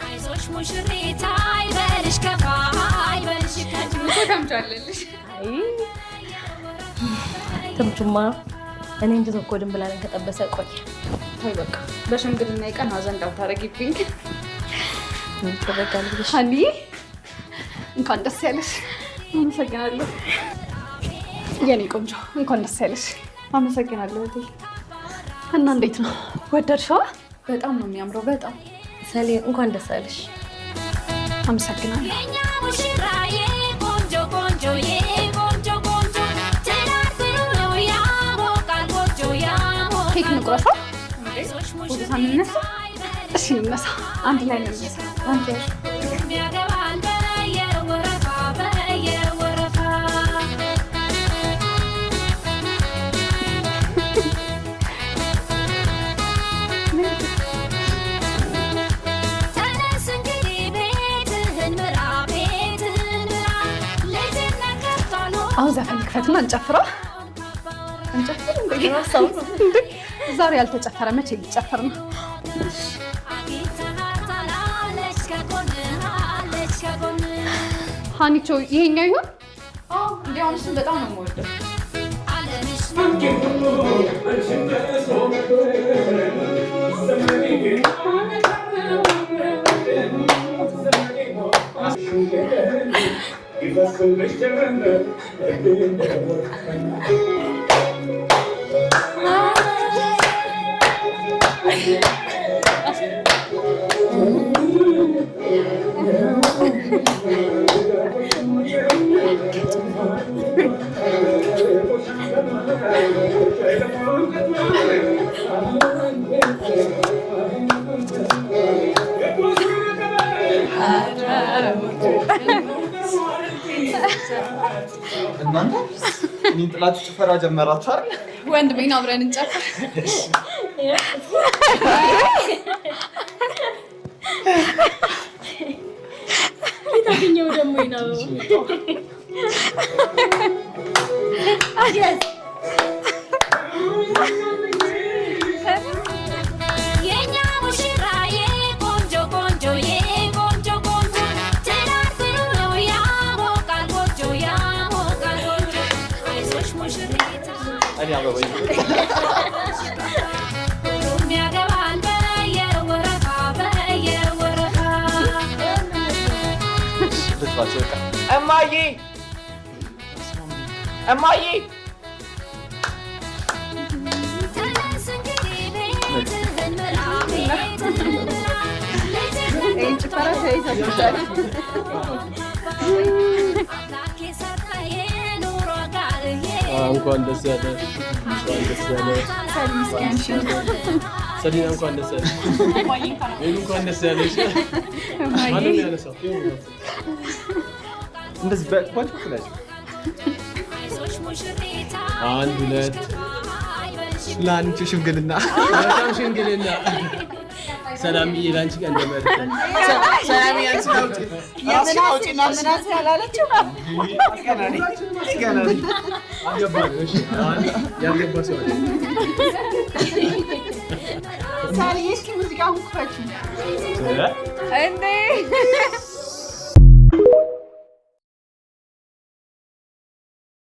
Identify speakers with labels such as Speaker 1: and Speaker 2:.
Speaker 1: አይዞሽ ሙሽሪት አይበልሽ ከፋ አይበልሽ ከፋ።
Speaker 2: ተምቻለልሽ።
Speaker 3: አይ ተምቹማ እኔ እንጂ እኮ ድንብላልን ከጠበሰ ቆየ።
Speaker 2: ተይ በቃ በሽምግልና ቀን ሀዘን እንዳታረጊብኝ።
Speaker 3: ምን ይደረጋል ብለሽ።
Speaker 2: ሀኒ እንኳን ደስ ያለሽ። አመሰግናለሁ የኔ ቆንጆ፣ እንኳን ደስ ያለሽ። አመሰግናለሁ እህቴ። እና እንዴት ነው ወደድሽዋ? በጣም ነው የሚያምረው። በጣም።
Speaker 3: ሰሌ እንኳን ደስ አለሽ።
Speaker 2: አመሰግናለሁ።
Speaker 1: የኛ ሙሽራ ቆንጆ ቆንጆ ቆንጆ ቆንጆ ትዳር ጥሩ ነው ያሞቃል ጎጆ ያሞቃል።
Speaker 2: ኬክ እንቁረሳ።
Speaker 1: አይዞሽ
Speaker 2: ፎቶ ሳንነሳ? እሺ እንነሳ፣ አንድ ላይ እንነሳ። አንቺ ያዥ።
Speaker 1: ያገባል በየወረፋ በየወረፋ። ተነስ እንግዲህ ቤትህን ምራ ቤትህን ምራ ልጅነት ከፍቷል።
Speaker 2: አሁን ዘፈን ክፈትና እንጨፍራ። እንጨፍር እንዴ? እንዴ ዛሬ ያልተጨፈረ መቼ ሊጨፈር ነው?
Speaker 1: አግኝተሃታል አለች ከጎንህ አለች ከጎንህ።
Speaker 2: ሀኒቾ ይሄኛው ይሁን? አዎ እንዲያውም እሱን በጣም ነው የምወደው።
Speaker 1: አለምሽ።
Speaker 4: እናንተ እኔን ጥላችሁ ጭፈራ ጀመራችሁ አይደል?
Speaker 2: ወንድሜን አብረን እንጨፍር።
Speaker 3: የታገኘው ደግሞ ነው።
Speaker 1: የኛ ሙሽራ ቆንጆ ቆንጆ ቆንጆ ቆንጆ ትዳር ጥሩ ነው ያሞቃል ጎጆ ያሞቃል ጎጆ አይዞሽ ሙሽሪት
Speaker 4: እኔ አበባ ይዤ
Speaker 1: ሁሉም ያገባል በየወረፋ በየወረፋ።
Speaker 4: ልጥፋቸው በቃ። እማዬ እማዬ።
Speaker 1: ተነስ እንግዲህ ቤትህን ምራ ቤትህን ምራ ልጅነት
Speaker 2: ይሄን ጭፈራ ተይዘሻል።
Speaker 1: አምላክ የሰጠህ የኑሮ አጋር
Speaker 5: እንኳን ደስ ያለሽ፣ እንኳን ደስ ያለሽ። ሰሊና እንኳን ደስ ያለሽ፣ ሜሉ እንኳን ደስ ያለሽ። ማንም ያነሳው?
Speaker 4: እንደዚህ በባንቺ በኩል ያዥ።
Speaker 1: አይዞሽ ሙሽሪት
Speaker 5: አንድ ሁለት።
Speaker 4: ለአንቺ ሽምግልና።
Speaker 5: መልካም ሽምግልና። ሰላምዬ ለአንቺ ቀን ደመረ።
Speaker 4: ሰላም ያንቺ አውጪ ራስሽን አውጪና
Speaker 6: ምናሴ አላለችም?
Speaker 4: ገና ነኝ ገና ነኝ።
Speaker 5: አልገባም። እሺ አንድ ያልገባ ሰው አለ?
Speaker 6: ሳልዬ እስኪ ሙዚቃውን ክፈቺ።
Speaker 2: እንዴ።